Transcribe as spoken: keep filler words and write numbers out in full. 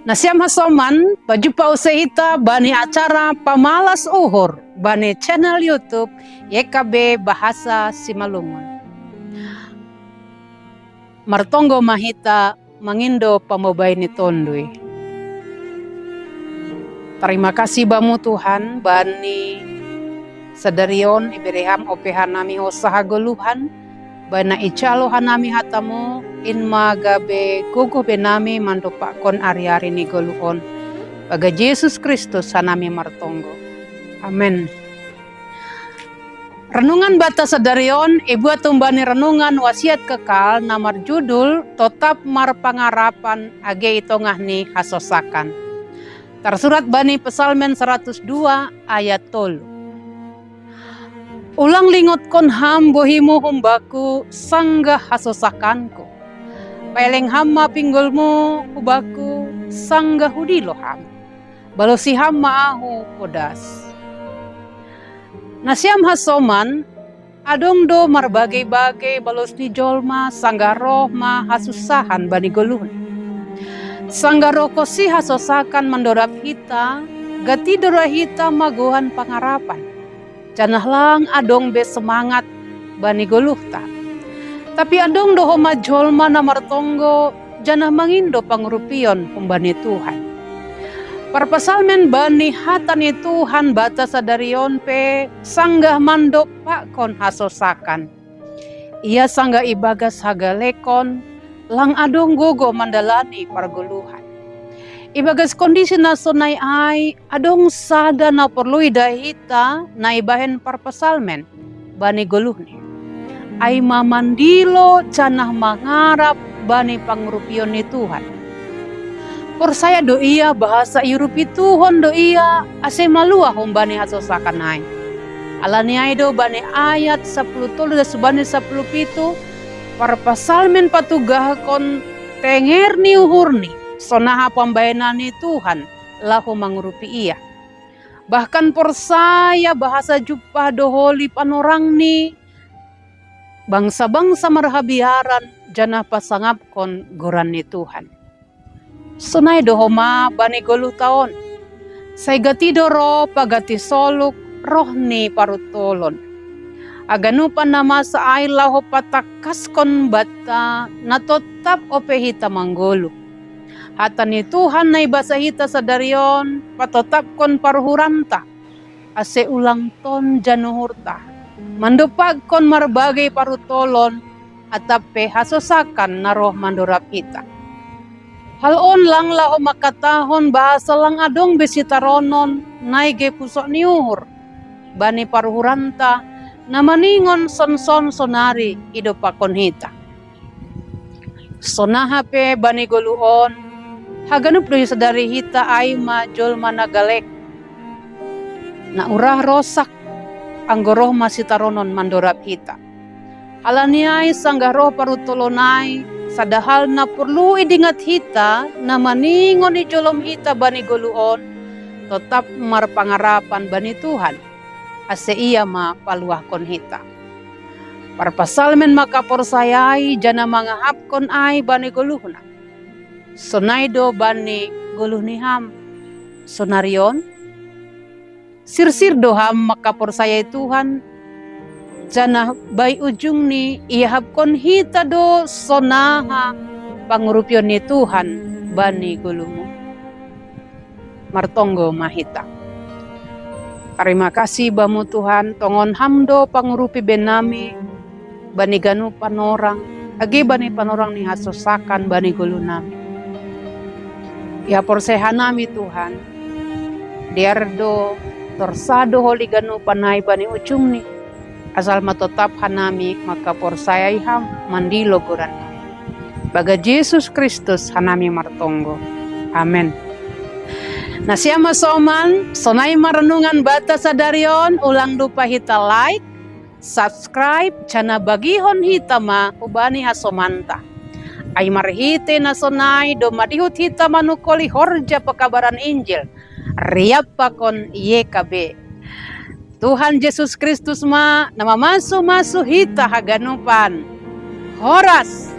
Nasiam hasoman, pajumpa use hita bani acara pamalas uhur bani channel YouTube Y K B Bahasa Simalungun. Martonggo ma hita mangindo pambabaen ni Tondui. Tarima kasih bamu Tuhan, bani sadari on ibereham ope hanami hosa hagoluhan, bana icalo hanami hatamu, in ma gabe gogoh benami mandopakon ari-ari ni goluh on. Bagas Jesus Kristus hanami martonggo. Amen. Renungan bata sadari on ibuat humbani renungan wasiat kekal na marjudul Totap Marpangarapan Age i Tongah ni Hasosakan. Tarsurat bani Psalmen saratus dua ayat tolu. Ulang lingotkon ham bohimu humbaku sanggah hasosakanku. Paeleng ham ma pinggolmu hubaku sanggah hudilo ham. Balosi ham ma ahu podas. Nasiam hasoman, adong do marbagei-bagei balos ni jolma sanggah roh ma hasusahan bani goluhna. Sanggah roh konsi hasosakan mandorab hita, gati do roha hita magohan pangarapan. Janah lang adong be semangat bani goluhta. Tapi adong do homa jolma na martonggo, janah mangindo pangurupion humbani Tuhan. Parpsalmen bani hata ni Tuhan bata sadari on pe sanggah mandopakkon hasosakan. Ia sanggah ibagas hagalekon, lang adong gogoh mandalani pargoluhan. Ibagas kondisi na sonai ai, adong sada na porlu idah hita na ibahen parpsalmen bani goluhni. Ai ma mandilo janah mangarap bani pangurupion ni Tuhan. Porsaya do ia bahasa iurupi Tuhan do ia ase maluah humbani hasosakan ai. Alani ai do bani ayat sapuluh tolu das bani sapuluh pitu, parpsalmen patugahkon tenger ni uhurni, sonaha pambahenan ni Tuhan laho mangurupi ia. Bahkan porsaya bahasa jumpah do holi panorangni, bangsa-bangsa marhabiaran janah pasangapkon goran ni Tuhan. Sonai do homa bani goluhta on. Sai gati do roh pagati soluk roh ni paruntolon. Haganupan na masa ai laho patangkaskon banta na totap ope hita manggoluh. Hata ni Tuhan na ibasa hita sadari on patotapkon paruhuranta, ase ulang ton januhurta, mandopakkon marbagei paruntolon atap pe hasosakan na roh mandorab hita. Hal on lang laho mangkatahon bahasa lang adong be sitaronon na ige pusok ni uhur bani paruhuranta na maningon sonson sonari idopakkon hita. Sonaha pe bani goluh on, haganup do isadari hita ai ma jolma na galek, na urah rosak, anggo roh ma sitaronon mandorab hita. Alani ai sanggah roh paruntolon ai, sada hal na porlu idingat hita na maningon ijolom hita bani goluh on, totap marpangarapan bani Tuhan, ase Ia ma paluahkon hita. Parpsalmen mangkaporsayai janah mangahapkon ai bani goluhna. Sonai do bani goluh ni ham sonari on? Sirsir do ham mangkaporsayai Tuhan, janah bai ujungni iahapkon hita do sonaha pangurupion ni Tuhan bani goluhmu. Martonggo ma hita. Tarima kasih bamu Tuhan, tongon ham do pangurupi benami bani ganup panorang, age bani panorang ni hasosakan bani goluhnami. Ia porsea hanami Tuhan, dear do torsado holi ganupan ai bani ujungni, asal ma totap hanami mangkaporsayai ham mandilo gorannami. Bagas Jesus Kristus hanami martonggo. Amen. Nasiam hasoman, sonai ma renungan banta sadari on, ulang lupa hita like, subscribe, janah bagihon hita ma hubani hasomanta. Ai marhite na sonai domma dihut hita manungkoli horja pakabaran Injil, riap pakon Y K B. Tuhan Jesus Kristus ma na mamasu-masu hita haganupan. Horas!